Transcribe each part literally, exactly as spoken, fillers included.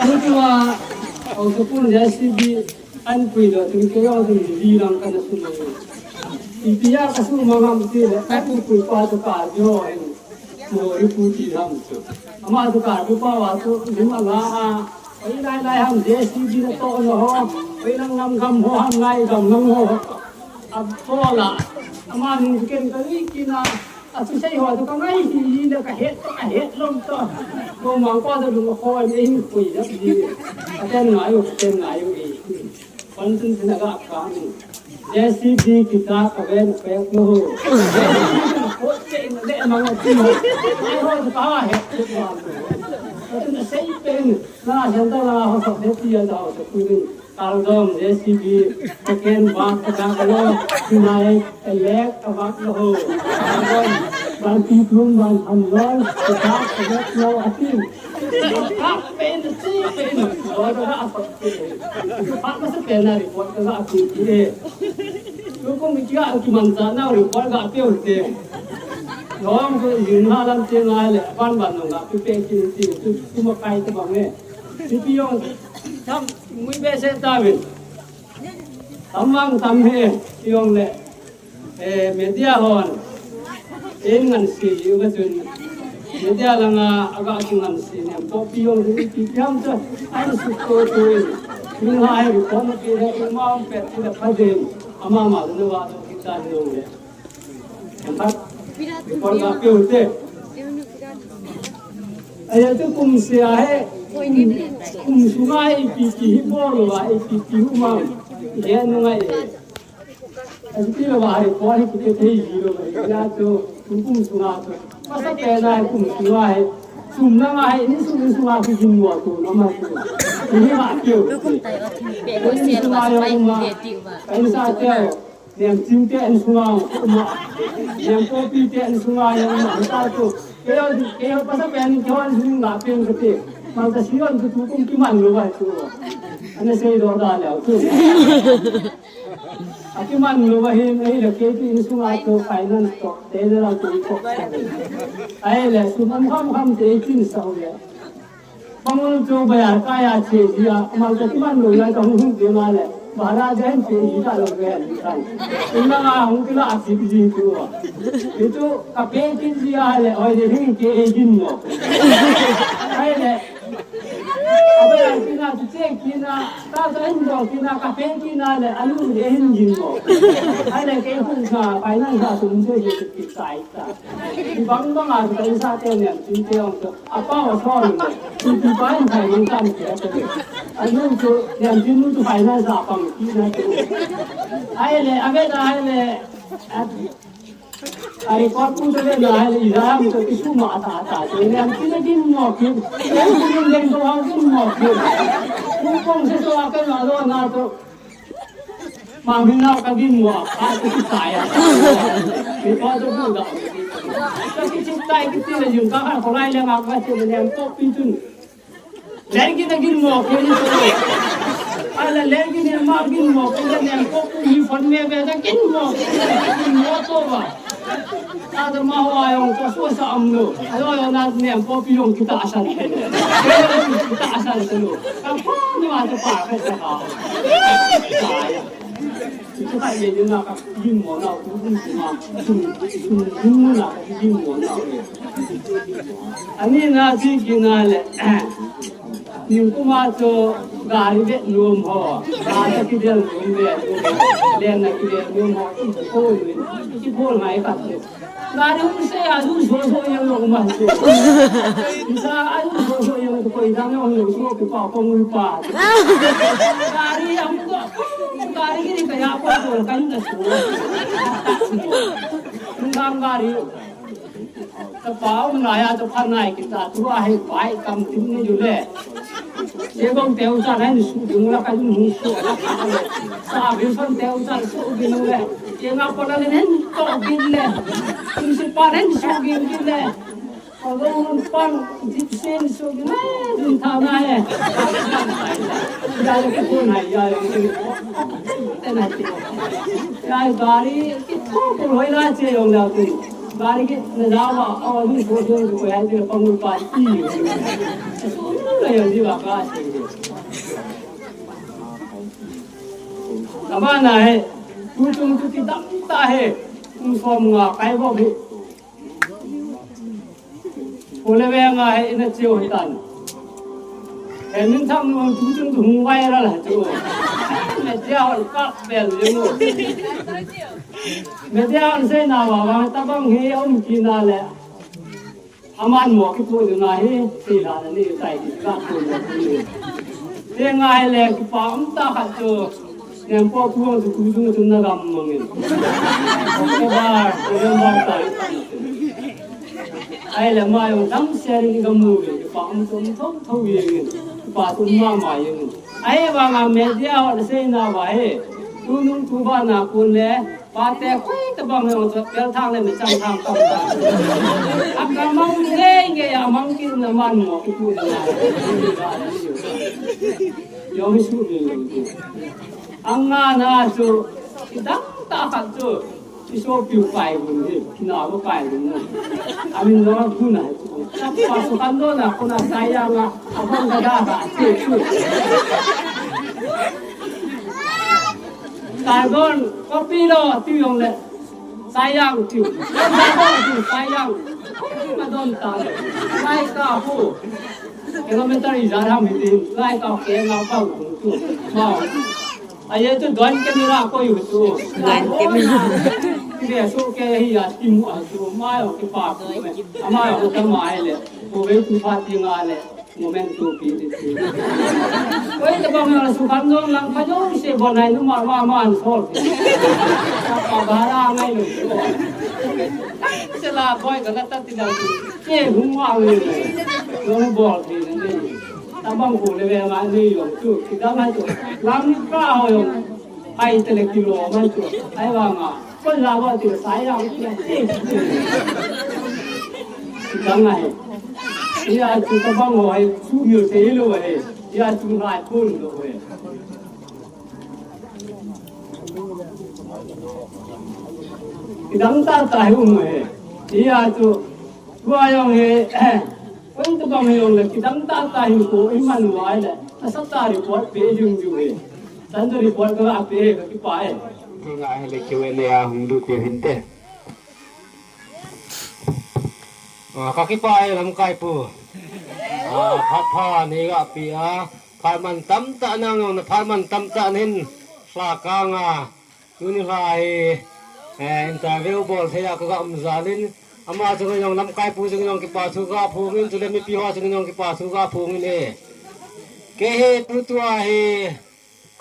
Tutua, Haosapu in J C B an puidoh teng kei jong tun li lang kana sumang. Ipi a kasumang ham tile, ka pupui pa chu ka jo in. Mo ipu ti ham chu. Ama chu ka pu pa va chu lim anga a. Oi lai lai ham J C B natohna ho. Oi lang lam gam ho ham lai gam lang ho. Abola. Ama nung ken ka li kina. Achu sei ho chu ka ngai hi hi le ka het to, ka het lom to. Ko mang ko da lung ko ni hin kui da ji. Aten ngai u, aten ngai u e. Pan tun tun aga ka ni. J C B kita ka ven pek no ho. Ko che in le mang ti ho. Ai ho ka het. Ko tun sei pen. Na sen ta la ho sa de ti ya da ho sa ku ni. Kaldom, J C B, second bak, bak lo, tonight, elect, bak lo ho. Kaldom, ban pi plum, ban tham lo, bak, bak lo, atin. Bak pen, si pen, lo, lo, lo, bak pen. Bak masa pen na report ka ga atin ki e. Lu ko mi kia ki man sa na report ga pe u te. Lo ko yin ha lam te ngai le, ban ban lo ga pe pe ki ti, tu, tu ma kai te bang e. Ni pi yong, tam, Mui be se ta vin. Tam vang tam he, yong le. Eh, media hon. En ngan si, yu ka chun. Media langa, aga ki ngan si, nem po pi yong, pi pi ham cha. An su to to. Ni ha he, ko ma ki le, ma pet ki le pa den. Ama ma, ne wa to ki ta ni yong le. Khat, report ga pe u te. Aya tu kum sia he, kum, kum sunga ipi ipi hi bol uva, ipi ipi hi um am. He nunga e. Aya tu lo va report hi kite thei ji lo va. Ya tu kum sunga tu. Masa pe na kum sunga he. Sum na nga he, ni sum ni sunga ki jin mo tu, na ma tu. Ni ma pe u. Ni sunga yo ma. Ni sa te. Niam ching te an sunga, ma. Niam kopi te an sunga, ya ma. Ta tu. Kei, kei, pasa pen, kei an sunga pen kate. Ma ta si an tu tu kum ki man lo ba tu. Ana sei do da le tu. A ki man lo ba hin, ai le kei tu in sunga tu finance to. Te le la tu ko. Ai le su man ham ham te tin sa ho le. Pangol chu bayar kaya che ji a, amal ka kiman lo lai ka hung hung te ma le. Bara jen che ji ka lo ve ni kan. Inna nga hung kila a chi ji tu a. Itu ka pe kin ji a le, oi de hing ke e jin mo. Ai le. Abayar kina tu che kina, ta ta hin do kina, ka pe kina le, alu de hin jin mo. Ai le ke hung sa, pai nan sa tum che ji ki sai ta. Bang bang a ka sa te ne, tin te ong to. Apa wa so ni. Ti ti pa in thai man tam ke. Anu to, yan tin nu to pai na sa pang ti na to. Ai le, ave da ai le. Ai ko pu to le na ai le, ira mi to ki su ma ta ta. To yan tin din mo ki. Yan tin din ko ha din mo ki. Ku kong se to a ka na lo na to. Mangmi nau ka gin mo, a ka kitai a. Kipa to bu da. Ka kitai kiti le yung ka ka ko lai le ma ka ti le ko pi tun. Len ki na gin mo ko ni to. Ala len ki ne ma gin mo ko le ne ko ku mi fon me be da gin mo. Gin mo to ba. Ata ma ho ayong to so sa amno. Ayo yo na ne po pi yong kita asal. Kita asal selo. Ka po ni ma to pa ka ta ka. Itu ka ye na ka yin mo na ku ku ma. Ku ku na ka yin mo na. Ani na ji ki na le. Ning kuma to gari ve lum ho. Gari ki del lum ve. Len na ki del lum ho. Ko ni. Ki ko ngai ka. Gari hung se a, hung so so yang lo ma so. Sa a, hung so so yang ko i dang yang lo so ko pa ko ngui pa. Gari yang ko, gari ni ka ya ko ko ka ni so. Hung dang gari. Ka pa hung na ya to pa nai kita tu a hai pai kam tin ni ju le. Ye gong teu sa nai ni su dung la ka ni su. Sa bi son teu sa su bi nu le. Ye nga pa la ni nen to bi le. Ni su pa nen su bi bi le. Ko gong pa ni sin su bi le. Ni ta na ye. Ya le ko na ya ye. Te na ti. Ya gari ki ko ko hoi la che yong la tu. Gari ke na jawa, aw, ni ko jong ko ya de pang pa ti. Su na ya ji ba ka ti. Aba na he, tu tung tu ti dam ta he. Tu som nga kai bo he. Ko le ve nga he ina cheu he tan. He min tham nu tu tung tu hung viral ha chu. Me tia hol kap bel le mo. Me tia hol sei na wa wa ta bang he um ki na le. Aman mo ki pu na he sei la ni tai ki ka pu na ni. Te nga he le ki pa um ta khat chu. Niam po pu ang tu tu tu tu na gam mang in. Ko ba, ko ba ta. Ai le ma yong dam se ri gam mu le, pa ang tum thong thong ye ngin. Pa tum ma ma ye ngin. Ai ba nga media ho le sei na ba he. Tu nung tu ba na kun le, pa te koi ta bang yong chot pel thang le me chang thang tam ta. Ak ka mang nge nge ya mang ki na man mo ki tu na. Yong su ni. Anga na chu, idang ta khat chu, iso piu kai gun hi, na bo kai gun na. Amin lo gun na chu. Sa pa su kan do na, ko na sa ya nga, abang da da ba, chu chu. Kai gon, kopi lo, tu yong le. Sayang tiu. Sayang tiu, sayang. Madon ta. Lai ka hu. Kilometer ijat ham hitin. Lai ka ke nga pau tu. Ma. Aye tu don camera ko yu tu. Don camera. Kile su ke hi ya timu a tu. Ma yo ke pa. Ama yo ke ma ai le. Ko ve tu pa ti nga le. Moment tu pi ti ti. Koi ta bang na su kan jong lang pa jong se bon nai nu ma ma ma an sol. Pa ba la ngai lu. Se la koi ka la ta ti da. Ke hung wa le. Jong bol ti ne. Ta bang ko le ve ma ne yo tu. Ki da ngai tu. Lam ka ho yo. Ai te le kilo ma tu. Ai wa ma. Kon la ba ti sai la ti. Dang ai. Ia chu ta bang ho ai chu mil te lo ai. Ia chu lai kun lo ai. Dang ta ta hi um ai. Ia chu tua yong ai. Kon ta bang yong le kidang ta ta hi ko iman wai le. Asa ta report pe jing ju ai. Tan report ka pe ka ki pa ai. Ti nga ai le Q and A a hung du te hin te. Ah, ka kipah e lamkai pu. Ah, phat pha nei ga pi a. Phat man tam tah nang jong na phat man tam tah nin lha kang a. Tuni lha hi, eh, interview bol thei a ka ga um jal in. Ama chung jong lamkai pu chung jong kipa thu ga phong in, chule mipi ho chung jong kipa thu ga phong in e. Kei hi tutua hi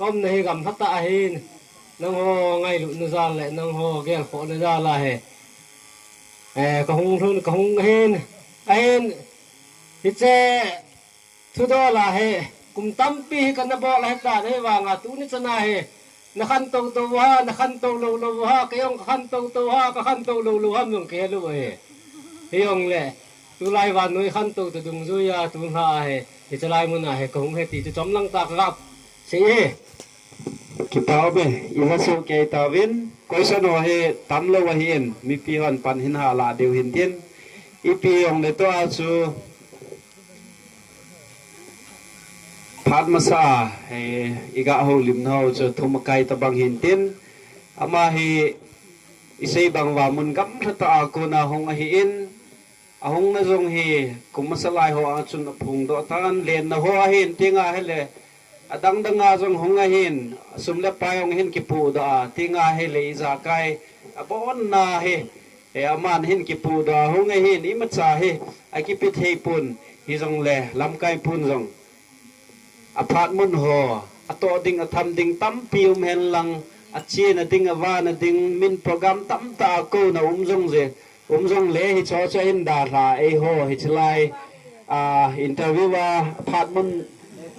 Ka umna hi gamlha tah ahin, nangho ngailutna jal le nangho gelkhohna jal a hi, eh, ka hung lhun, ka hung hin, ahin, hiche thudol a hi, kum tampi hi kana bol ahitan, ahivanga tuni chan a hi, na khantou tou uva, na khantou lou lou uva, kei jong ka khantou tou uva, ka khantou lou lou ham jong ka he lou ahi. Hijongle, tulai vannoi khantou toh dungjui a, tulha a hi, hiche lai mun a hi, ka hung hi ti chu chomlang tah ka gap sei e. Kipa ume, i va soh kei tauvin, question ho hi tamlou ahin, mipi hon pan hin hala diu hin tin, ipi jongle tua chu, phat masa, eh, i ga houlimna ho chu thum akai tabang hin tin, ama hi i sei bang uva mun gamlha tah a kona hung ahin, ahungna jong hi kum masa lai ho a chun aphongdoh tan, lenna ho ahin, ti nga hile, adang dang a jong hung ahin, sum le pai jong hin kipohdoh a, ti nga hile, ijakai abonna hi, eh, aman hin kipohdoh a hung ahin, imacha hi akipe thei pon, hijongle lamkai pun jong aphat mun ho, atoh ding, atham ding tampi um hen lang, achena ding, avana ding, min program tamtah a kona um jong je, um jongle hicheho chu ahin dalha, eiho hiche lai, ah, interview a phat mun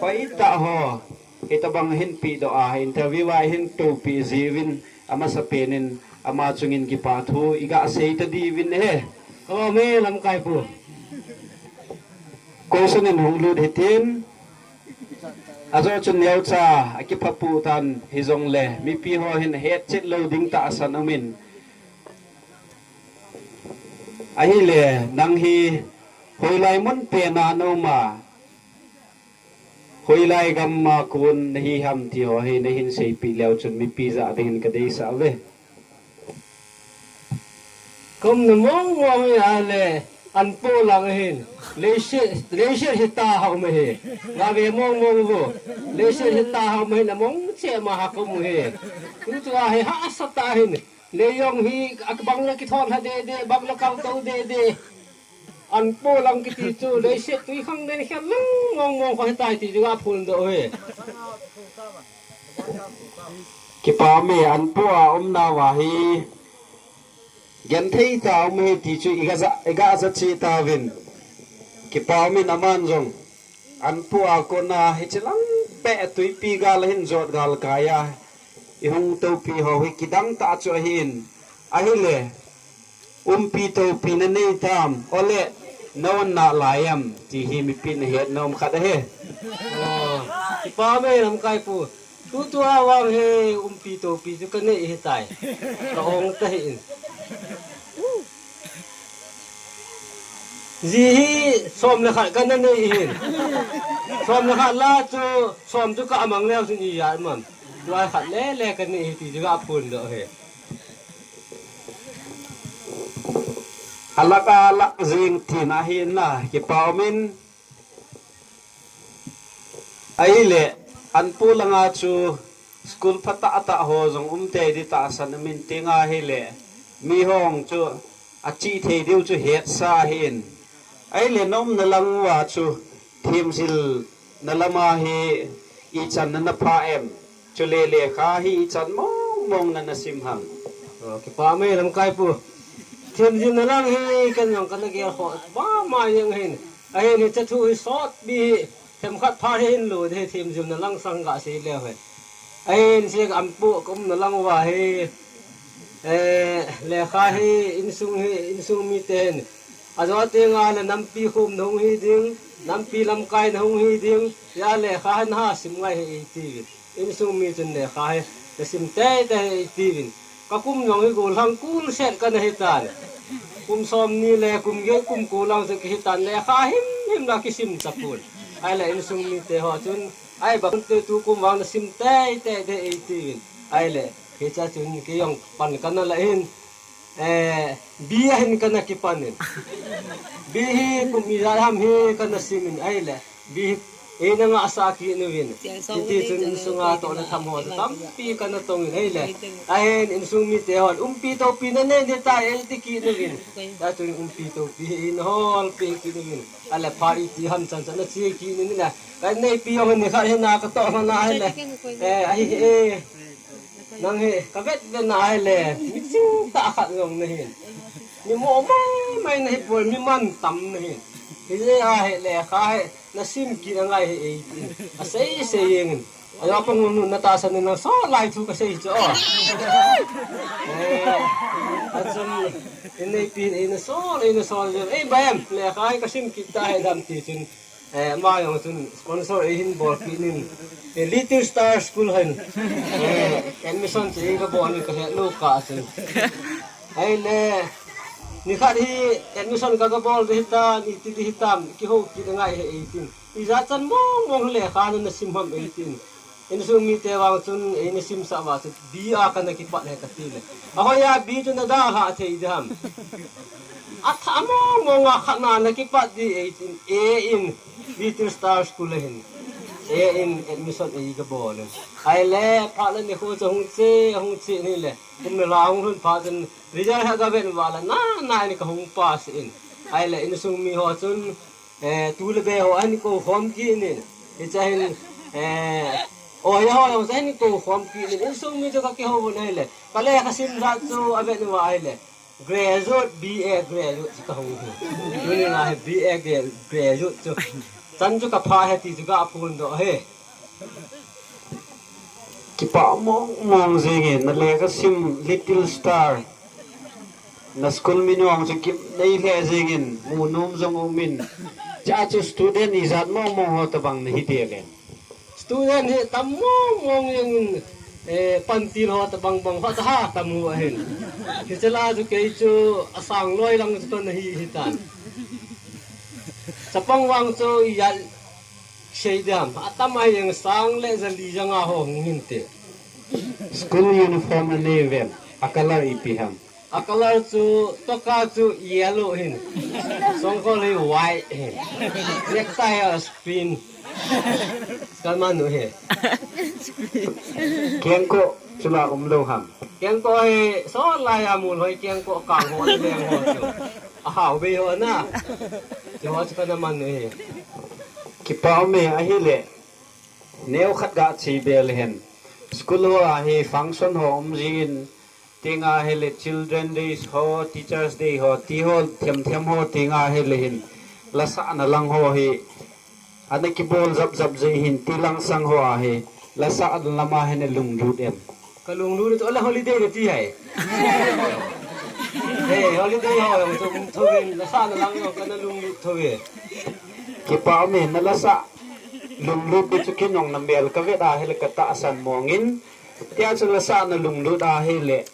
hoitah ho hitabang ahin pehdoh a, interview a ahin toupeh jiuvin, amasapen in ama chungin kipa thu i ga sei tadiuvin ahi. Ka um e lamkai pu. Question in hung lut hitin, ajo chun neocha akiphapu tan hijongle, mipi ho hin hetchet lou ding tahsan umin. Ahile, nang hi hoilai mun pena na um a, hoilai gam a kon na hi ham ti ho hi na hin seipeh leu chun mipi jah dingin ka deisah uve. Ka umna mong mong hi ahile, Anpo lang ahin. Leiset, leiset hita ha um ahi. Nga ve mong mong uvo. Leiset hita ha um ahin, among cheh ma ha ka um u hi. Tutua hi hahsa tah ahin. Lei jong hi, a bang le kithon ha dede, bang le kal to dede. Anpo lang kiti chu, leiset tui khang den khen lang mong mong kho hitai ti chu ga phondoh uve. Kipa ume, Anpo a umna uva hi genthei tah a um ahi ti chu i ga ja, i ga ja cheh tauvin. Kipa umin aman jong Anpo a kona hiche lang beh tuipi gal a hin jot gal kai a i hung toupi ho hi kidang tah chu ahin. Ahile, umpi toupi na nei tam, ole, na on nalai em ti hi mipi na het nom khat ahi. Oh, kipa ume lamkai pu. Tutua vang hi umpi toupi chu ka nei ahitai. Ka ong ta ahin. Ji hi som le khat ka na nei ahin. Som le khat la chu som chu ka amang leu chun ijat um am. Tua khat le le ka nei ahi ti chu ga phondoh uve. Alak alak jing tina ahin na, kipa umin. Ahile, Anpo langa chu school phatah tah ho jong um tei di tahsan umin, tenga ahile, mi hon chu achi thei diu chu hetsa ahin. Ahile, na umna lang uva chu themjilna lama hi ichan na na pha em? Chule lekha hi ichan mong mong na na sim ham? Oh, kipa ume lamkai pu. Themjilna lang hi ken jong ka na gel kho mama jeng ahin. Ahin hiche thu hi sotpi hi themkhat pha hi hin lo ding, themjilna lang sang ga sei leu hen. Ahin hiche Anpo ka umna lang uva hi, eh, lekha hi insung hi, insung miten ajo tenga le nampi khom na hung hi ding, nampi lamkai na hung hi ding, hia lekha hi na ha sim ngai hi eitiuvin. Insung mi chun lekha hi na sim teitei hi eitiuvin. Ka kum jong hi gollhang kulset ka na hitan. Kum somni le kum get kum ko lang chu kihitan, lekha himhim la kisim tapon. Ahile insung mite ho chun, ahi bang te tukum vang na sim teitei hi eitiuvin. Ahile hichea chun kei jong pan ka na la in, eh, B a hin ka na kipan in. B hi kum ijat ham hi ka na sim in, ahile B hi eina ngahsah kit uvin. Hiti chun insunga tohna tham ho chu tampi ka na tong in, ahile ahin insung mite hon umpi toupi na nei ding tai eiti kit uvin. Hia chun umpi toupi hi eina holpeh kit uvin. Ahile pha iti ham chan chan na che kit uvin le, ka inneipi jong hi nikhat hi na ka toh lhon a ahile, eh, ahi e. Nang hi ka vet vet na ahile, mi ching tah khat jong na hin. Mi mo mai mai na hi poi, mi mantam na hin. Hijeh a hi lekha hi na sim kit angai hi eitin. Asei sei jeng in. Ajo pang nu na tahsan in nang sol lai thu ka sei chu. Eh, achun inneipi in eina sol, eina sol jeng. Ei, bai em, lekha hi ka sim kit ta hi dam ti chun. Eh, ama jong chun sponsor eihin bol kit in, eh, Little Star School hin, eh, admission chu eiga bol in ka het lou kah chun. Ahile, nikhat hi admission ka, ka bol ding hitam, iti ding hitam, kihou kit angai hi eitin. Ijat chan mong mong lekha na na sim ham eitin. Insung mite vang chun eina simsah uva chu B a ka na kipat hi ka ti le. Ahoi a B chu na dalhah thei ding ham? Athah mong mong a khat na na kipat ding eitin, A in Little Star School a hin. A in admission eiga bol in. Ahile phat le nikho chu hung che, hung che in ahile. Kum le lha hung lhun phat chun result hi ka vet uva le na, na in ka hung pass in. Ahile insung mi ho chun, eh, tu le be ho ahin kou khom kit in. Hiche hin, eh, o, hia ho jong chu ahin kou khom kit in. Insung mi chu ka kihou un ahile, ka lekha sim jat chu avet uva ahile, graduate, B A graduate chu ka hou hi. Tuni a hi B A gra-, graduate chu. Chan chu ka pha hi ti chu ka phondoh hi. Kipa mong mong jeng in, na lekha sim Little Star. Na school min vang chu kim nei lheh jeng in, mu nom jong um in. Chua chu student ijat mong mong ho tabang na hi ding em? Student hi tam mong mong jeng in, Eh, pantil ho tabang bang ho taha tam hu ahin. Hiche la chu kei chu asang loi lang chu kana hi hitan. Chapang vang chu ijat sei dam. Atam a jeng sang le jali janga ho hung hinte. School uniform anei uvem? A color ipi ham? A color chu toka chu yellow hin. Songkol hi white hin. Necktie a green. Kalman nu hi. Kengkoh chula umlou ham? Kengkoh hi sot lai a mul hoi kengkoh kang ho leng ho chu. Ahao bei ho na. Chu ho chu kana man nu hi. Kipa ume ahile. Neo khat ga chi bel hen. School ho a hi function ho um jin. Tinga hile Children Days ho, Teachers Day ho, ti ho, thiam thiam ho tinga hile hin. Lasahna lang ho hi. Ana kibol jap jap jeh hin, ti lang sang ho a hi. Lasahna lama hin lunglut em? Ka lunglut to, ala holiday na ti hai. Hey, holiday ho, to, to, lasahna lang ho, kana lunglut to e. Kipa ume, na lasah lunglut di chu kinong na mel ka vet a hile ka tahsan mongin. Tia chu lasahna lunglut ahile.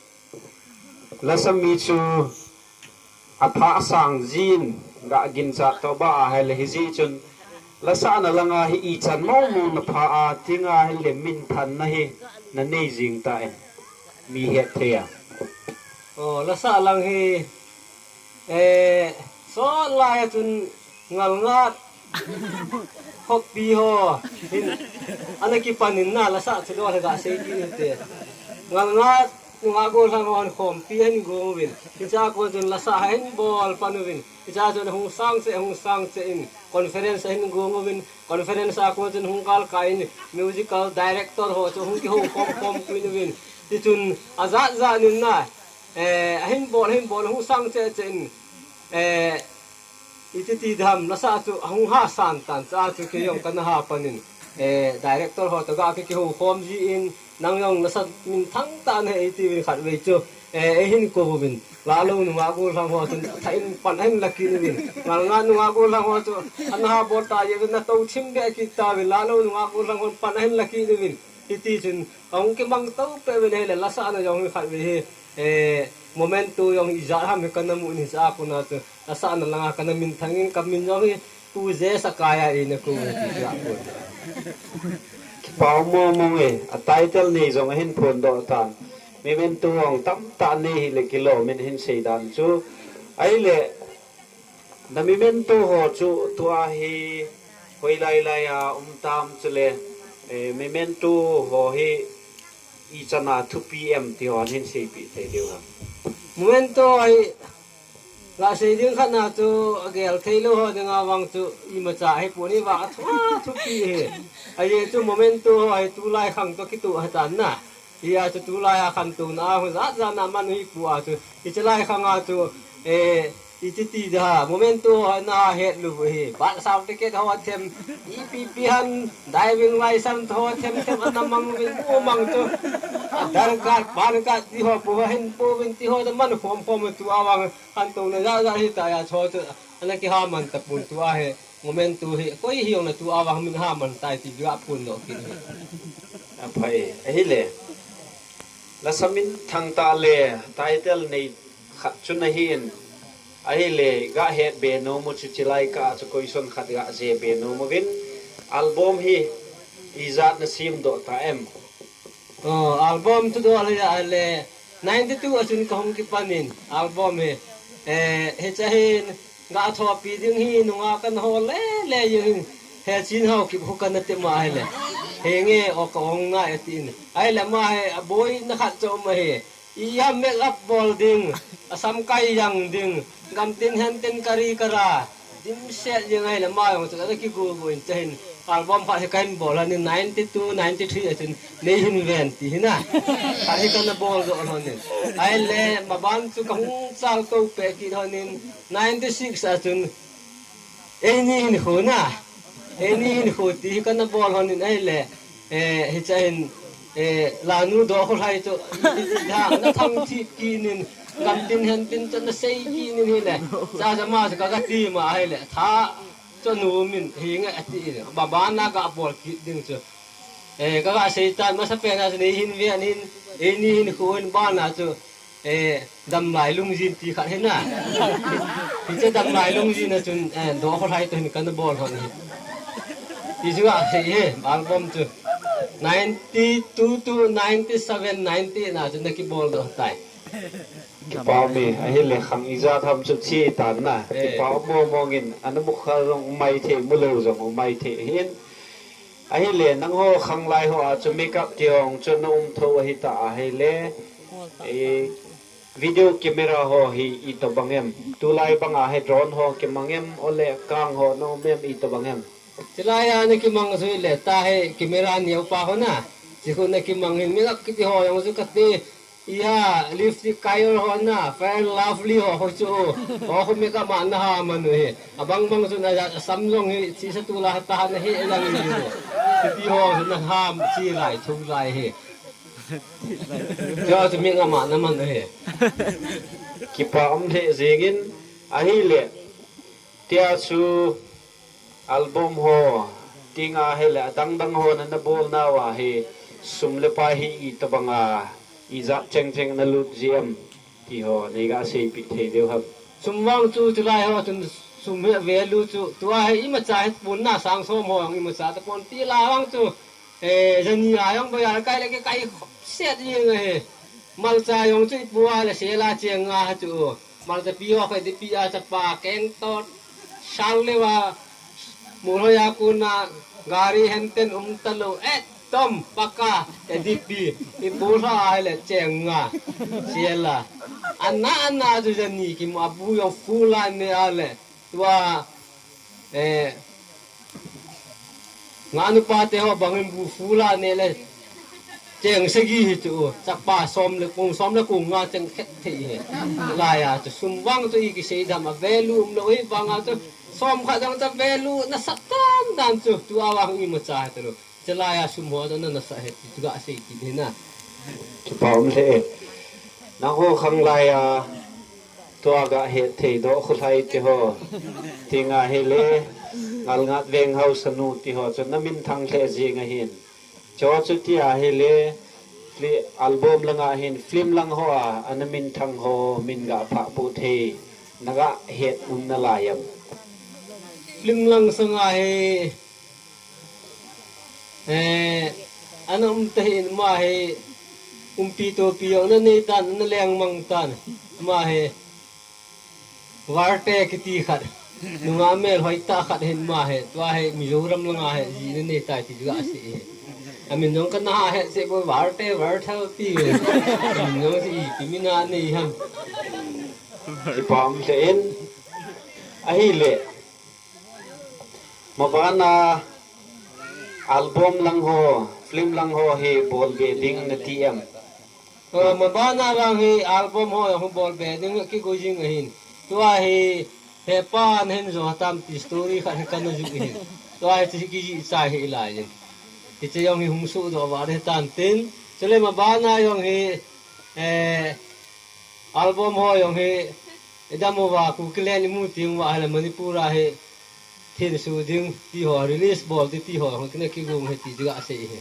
Lasa mi chu atha sang jin ga ginchat to ba ahile hijeh chun. Lasahna langa hi ichan momo na pha a tinga hile minthanna hi na nei jing ta em? Mi het thei a. Oh, lasah lang hi, eh, sot lai a chun ngalngat khoppi ho hin ana kipan in na lasah chu lo le ga sei kit in te. Ngalngat nungah gollhang ho hin khompi hin gong uvin. Hiche a kon chun lasah hin bol pan uvin. Hiche a chun hung sang cheh, hung sang cheh in conference hin gong uvin. Conference a kon chun hung galkai in musical director ho chu hung kihou khom khom pui uvin. Tichun ajat jat in na, eh, ahin bol, ahin bol, hung sang cheh cheh in, eh, iti ti dam, lasah chu ahung ha san tan cha chu kei jong kana ha pan in, eh, director ho to ga ki, kihou khom ji in, nang jong lasa minthang tah nahi iti uvin khat vei chu, eh, eihin kou uvin. Lalou nungah gollhang ho chun thah in pan ahin la kit uvin. Ngalngat nungah gollhang ho chu ana ha bol ta jeh uvin, na tou thim be kit ta uvin. Lalou nungah gollhang ho pan ahin la kit uvin. Hiti chun, ahung kimang to peh uvin ahile, lasahna jong hi khat vei hi, eh, memento jong ijat ham hi kana mu in hiche a kona chu, lasahna langa kana minthang in, ka min jong hi Pu J Sakaya ina kou e ti chu a kon. Kipa um mong mong e, a title nei jong ahin phondoh tan. Memento jong tamtah nei hile kilom in ahin sei dan chu. Ahile, na memento ho chu tua hi hoilai lai a um tam chule, eh, memento ho hi ichan a thupi em ti ho hin seipeh thei diu ham? Memento hi ga sei ding khat na chu agel thei lou ho dinga vang chu imacha ahipon, ahivang a thu, thupi hi. Ajeh chu memento ho hi tulai khang toh kitoh hatan na. Hia chu tulai a khantouna a hung jat jat na man hi pu a chu. Hiche lai khang a chu, eh, iti ti da, memento ho na het lou hi. Birth certificate ho them, ipi pi han, driving license ho them them ana mang uvin, pu mang chu. Aadhaar card, PAN card ti ho pu hin pu vin ti ho da man khom khom tu a vang khantouna jat jat hita a chu chu. Ana kiha man tapon tu a hi. Memento hi, koi hi jong na tu a vang min ha man tai ti ga phondoh kit hi. Aphai, ahile. Lasa minthang tah le, title nei khat chu nahin. Ahile, ga het be nom u chu chilai kah a chu question khat ga jih be nom uvin. Album hi, ijat na semdoh ta em? Oh, album chu doh le, le ninety-two a chun ka hung kipan in, album hi. Eh, hiche hin, ga thopi ding hi, nungah kana hol le, le jeng hin, he Chin Haokip khu kana ti ma ahile. Henge, o ka ong ngai ati in. Ahile ama hi, aboina khat chu um ahi. Ijat make up bol ding, asam kai jang ding, gamtin hentin kari kara, dimset jeng ahile ama jong chu ana kigo go in, hiche hin album khat hi kahin bol lhon in ninety-two, ninety-three a chun nei hin ven ti hi na. Khat hi kana bol doh lhon in. Ahile maban chu ka hung chal to peh kit lhon in ninety-six a chun Eini hin khu na. Eini hin khu ti hi kana bol lhon in ahile. Eh, hiche hin, eh, lanu doh khu lhai chu. Ha, na thang thip kit in, gamtin hentin chu na sei kit in hile. Cha cha ma chu ka, ka ti ma ahile. Tha chu nu min hi nge ati in. Ba ba na ka bol kit ding chu. Eh, ka ga sei tan, masa pen a chu nei hin ve an hin, eh, ni hin khu hin ban a chu, eh, damlai lungjin ti khat hin na. Hiche damlai lungjin a chun, eh, doh kholai to hin kana bol hon hi. Ti chu ga sei hi, album chu. Ninety-two to ninety-seven, ninety na chu na kibol doh tai. Kipa um e, ahile khang ijat ham chu chi tan na. Eh. Kipa um mo mong in, ana mu kha jong um mai thei, mu lou jong um mai thei hin. Ahile, nangho khanglai ho a chu makeup ti hong chu na um tho ahi ta ahile, eh, video camera ho hi itobang em? Tulai bang a hi drone ho kimang em, ole kang ho na um em, itobang em? Chulai a na kimang jui le, ta hi camera neo pa ho na. Chi khu na kimang hin, makeup kiti ho jong chu kati, Iha, lipstick kai ho na, Fair and Lovely ho, ho chu. Ho khu makeup a na ha man u hi. Abang bang chu na ja, sam jong hi, chi sa tu la ta na hi lang ni. Ti ho chu na ha, chi lai, thu lai hi. Chu chu makeup a na man u hi. Kipa um le jing in, ahile. Tia chu album ho, tinga hile adang dang ho na na bol nau a hi sum le pai hi itobang a ijat cheng cheng na lut ji em ti ho nei ga seipeh thei diu ham? Sum vang chu chulai ho chun sum hi value chu tua hi imacha hi pon na sang som ho imacha ta pon ti la vang chu, eh, jani a jong bazar kai le ke kai khop set jing ahi. Malcha jong chu ipu a le sela cheng nga ha chu. Malcha pi ho khe di pi a chapa keng to sal le wa. Mu ho ya ku na gari hen ten um ta lo. Eh, tom paka e di pi. Ipu ho a le cheng nga. Sela. Ana ana chu jani ki mu abu jong fu la ne a le. Tua, eh, nga nupa te ho bangin bu fu la ne le cheng sagi hi chu, chapa som le kung, som le kung nga cheng khet thei hi. Lai a chu sum vang chu i kisei dam a value um lo hi vang a chu som khat dang cha value na sat dan dan chu tua vang imacha hi ta lo. Chulai a sum ho na na sa he ti chu ga sei kit hi na. Kipa um le. Nangho khanglai a tua ga he thei doh khu lai ti ho. Tinga hile Ngalngat Veng Haosa nu ti ho chu na min thang le jing ahin. Chu chu tia hile album langa hin film lang ho a ana min thang ho min ga pha pu thei. Na ga het um na lai em? Film lang sanga hi Eh, ana um ta hi ma hi umpi topi jong na nei tan, na leng mang tan. Ma hi Varte kiti khat. Nunga mel hoi ta khat hin ma hi. Tua hi Mizoram langa hi ji na nei tai ti ga sei hi. Amin jong kana ha he se bo Varte, Varte ti. Amin jong si ti mina nei ham. Kipa um le in. Ahile. Mabana album lang ho, film lang ho hi bol be ding na ti em? Eh, mabana lang hi album ho jong bol be ding kigong jing ahin. Tua hi hepa na hin jo tam ti story khat hi kana ju hin. Tua hi ti kiji chai hi lai jin. Hiche jong hi hung soh doh va de tan tin. Chule mabana jong hi, eh, Album ho jong hi, idam uva, Kuki len imu teng uva, hile Manipur a hi, thin su ding, ti ho, release bol ti, ti ho, hung kine kigong hi, ti diga sei hi.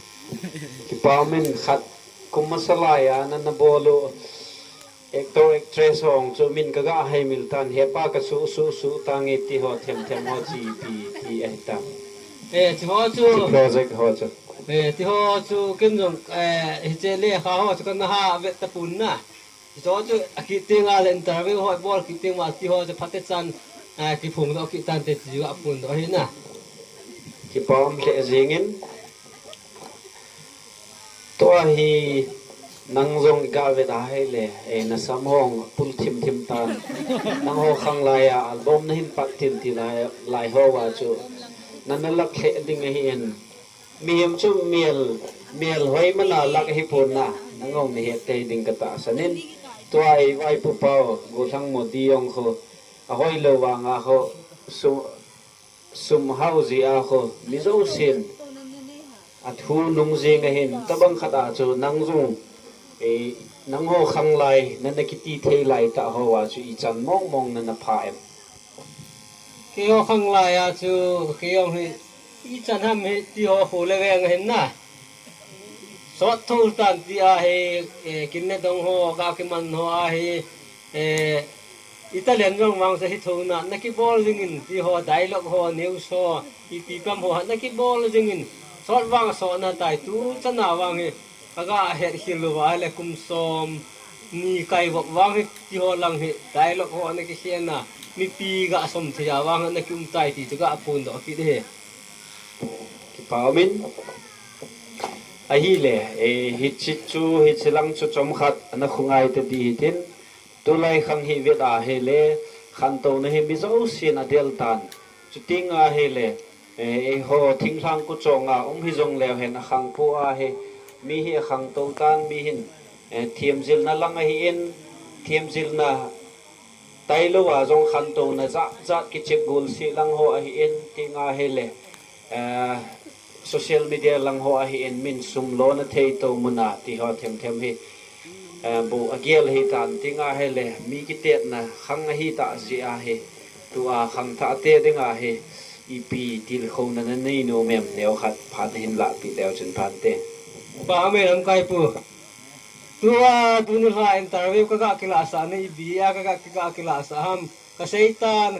Kipa um in khat, kum masa lai a, na na bol u, actor, actress ho chu min ka ga hai mil tan, hepa ka su, su, su, tange ti ho, them, them ho, chi, pi, ti, eh, tan. Eh, ti ho chu. Ti project ho chu. Eh, ti ho chu, ken jong, eh, hiche lekha ho chu, kana ha vet tapon na. Chu chu, akit teng a le interview ho, bol kit teng a ti ho chu, phat te chan, a, kiphong doh kit tante ti chu, aphong doh hi na. Kipa um le jing in, tua hi nang jong i ga vet a hile, eh, na sam hong pul thim thim tan. Nang ho khanglai a, album na hin pat thim ti lai, lai ho a chu, na na lak le ding ahi in, Mihem chu mel, mel hoi mana lak hi pon na, nang jong na het tei ding ka tahsan in. Tua i vaipu pau, Gollhang Modi jong khu, ahoi lou vang a khu, sum, sum hao ji a khu, mi jousen, athu nung jing ahin, tabang khat a chu nang jong, eh, nang ho khanglai, na na kiti thei lai tah ho a chu ichan mong mong na na pha em? Kei ho khanglai a chu, kei jong hi, ichan ham hi, ti ho khu le veng ahin na. Sot tho tan ti ahi, eh, kin le dong ho, ga kiman ho ahi, eh, i talent jong vang sa hi tho na, na kibol jing in ti ho, dialogue ho, news ho, ipi pam ho, na kibol jing in, sot vang sot na tai tu, chana vang hi, ka ga het khel lou va le kum som, ni kai vop vang hi, ti ho lang hi, dialogue ho, na kikhen na, mipi ga som thei a vang, na ki um tai ti, tu ga phun doh kit hi. Kipa um in. Ahile, eh, hichi chu, hichi lang chu chomkhat ana khungai ta di hitin, tulai khang hi vet ahile, khantouna hi mi jousen adel tan. Chuting ahile, eh, eiho thinglhang kuchong a um hi jong leu hen akhang pu ahi, mi hi akhang to tan, mi hin, eh, thiamjilna lang ahi in, thiamjilna tailou a jong khantouna jat jat kichep gol si lang ho ahi in, ting ahile, eh, social media lang ho ahi in, min sum lona thei to muna ti ho them them hi, eh, bu agel hi tan, ting ahile, mi kitetna khang ahi ta ji ahi, tu a khangthah te ding ahi, ipi tilkhouna na nei nom em, neo khat phat hin la pi leu chun phan te. Pa me lam kai pu. Tua, tuni lha interview ka ga kilah sah na ipi a ka ga, ka ga kilah sah ham. Ka sei tan,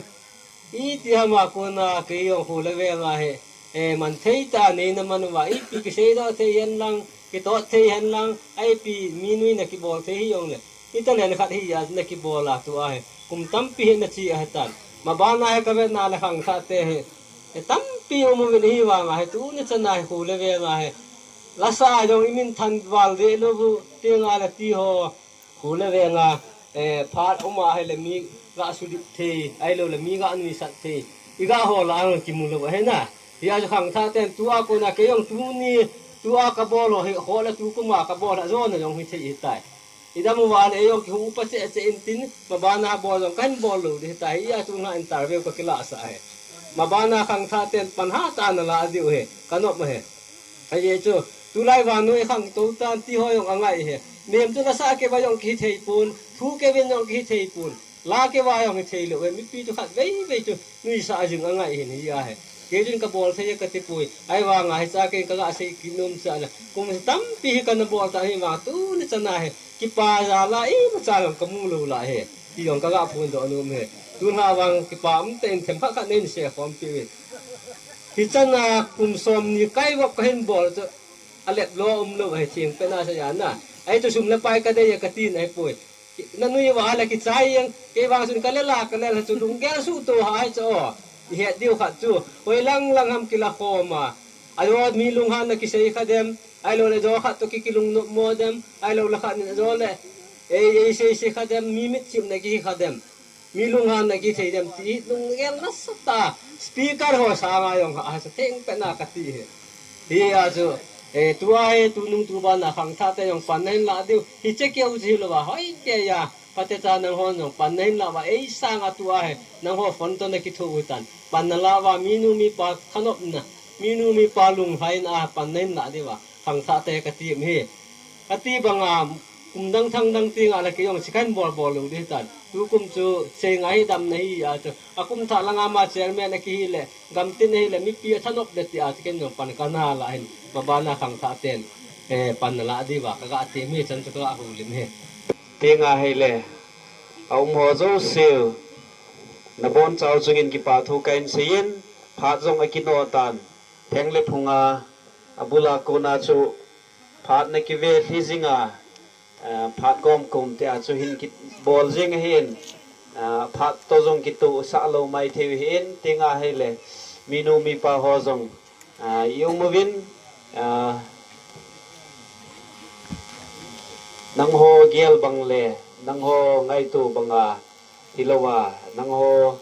iti ham a kona kei jong khu le veng a he. Eh, man thei ta nei na man uva, ipi kisei doh thei hen lang, kitot thei hen lang, a ipi mi nui na kibol thei hi jong le. I talent khat hi a na kibol a tu a he. Kum tampi he na chi a he tan. Ma bana he ka vet na le khangthah te he. Eh, tampi um uvin hi vang a he, tuni chan a he khu le veng a he. Lasa a jong i min than val de lou bu, ti nga le ti ho, khu le veng a, eh, phat um a hile mi ga sudip thei, ahilou le mi ga nuisat thei, i ga hol a jong kimu lou ahi na. Hia chu khangthah ten tua kona kei jong tuni, tua ka bol ho hi, ho le tu kum a ka bol a jona jong hi thei hi tai. I dam uva le, ei jong kihu upa cheh cheh in tin, ma bana bol jong kahin bol lou ding tai, hia chu nga interview ka kilah sah ahi. Ma bana khangthah ten pan hatah a na la diu ahi, ka nop ahi. Ahi chu, tulai vannoi khangtou tan ti ho jong angai ahi. Mihem chu lasa keu va jong kihi thei pon, thu keu vin jong kihi thei pon, la keu va jong hi thei lou ahi. Mipi chu khat vei vei chu nuisat jing angai ahin hi ahi. Kei chun ka bol thei ka ti poi. Ahivang a hicha kei ka ga sei kit nom cha le. Kum tampi hi ka na bol ta hi vang tuni chan a hi. Kipa jal a imacha jong ka mu lou lai hi. Ti jong ka ga phondoh nom hi. Tun ha vang kipa um tah in themkhat khat nei sei khom pi uvin. Hichan a kum som ni kai vop ka hin bol chu alep lou um lou ahi, theng pen a sa ja na. Ahi chu sum le pai ka dei a ka ti na hi poi. Na nui uva le kichai jeng, kei vang chun ka le la, ka le la chu lunggel suhtoh ahi chu o. I het diu khat chu, hoi lang lang ham kila khom a. Ajo mi lunghan na kisei kha dem, ahilou le jo khat toh ki, kilungnop mo dem, ahilou le khat nin ajo le, ei, ei sei sei kha dem, mi mitchim na kihi kha dem. Mi lunghan na kithei dem ti lunggel nasatah a speaker ho sanga jong ha, ha sa theng pen a ka ti hi. Hia chu, eh, tua hi, tunung tuban a khangthah te jong pan na hin lah diu. Hiche keu chu hilou va, hoi kei a, phatecha nangho jong pan na hin lah uva, ei sanga tua hi, nangho phone toh na kitho u tan. Pan na lah uva, minu mipa thanopna, minu mipa lunglhaina a pan na hin lah diu va, khangthah te ka ti um hi. Ka ti banga, kum dang thang dang ti nga le kei jong chu kahin bol bol lou ding tan. Tukum chu sei ngai hi damna hi a chu. A kum thah langa ma chairman a kihi le, gamtin a hi le, mipi a thanop le ti a chu ken jong pan ka na la hin. Ma bana khangthah ten, eh, pan na lah diu va, ka ga ti mi chan chu ka ga houlim hi. Ti nga hi le, a um ho jouse u, na bonchau chungin kipa thu kahin sei in, phat jong a kino tan, theng le phunga, a bula kona chu, phat na kive lhi jing a, eh, phat gom kom te a chu hin kibol jing ahin, eh, phat toh jong kitoh sah lou mai thei u hin, ti nga hi le, minu mipa ho jong, eh, i um uvin, eh, nangho gel bang le, nangho ngaito banga, hilou a, nangho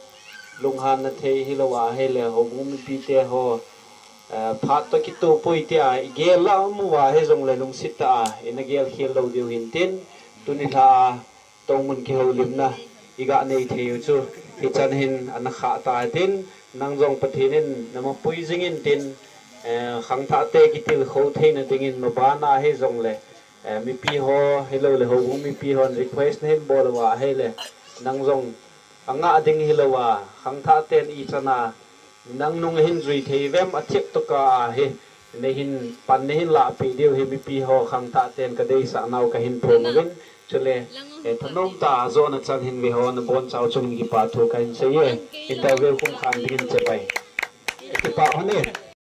lunghan na thei hilou a, hi le, houbung mipi te ho, eh, phat toh kitoh poi ti a, i gel la um uva, hi jong le lungset tah a, i na gel khel lou diu hin tin, tuni lha a, tongmun kihoulimna, i ga nei thei u chu, hichan hin ana khah ta tin, nang jong Pathen in na mapui jing in tin, eh, khangthah te kitilkhou theina dingin ma bana hi jong le, eh, mipi ho, hilou le houbung mipi hon request na hin bol uva, hi le, nang jong a nga ding hilou a, khangthah ten i chan a, nang nung hin jui thei vem a thip toh ka a hi, Neihin pan neihin lahpeh diu hi mipi ho khangthah ten kadeisah nau kahin phong uvin. Chule, eh, thanom tah a ajohna chan hin veiho nabonchau chungin kipa thu kahin sei e. Interview khum khan dingin chibai. Kipah hon e.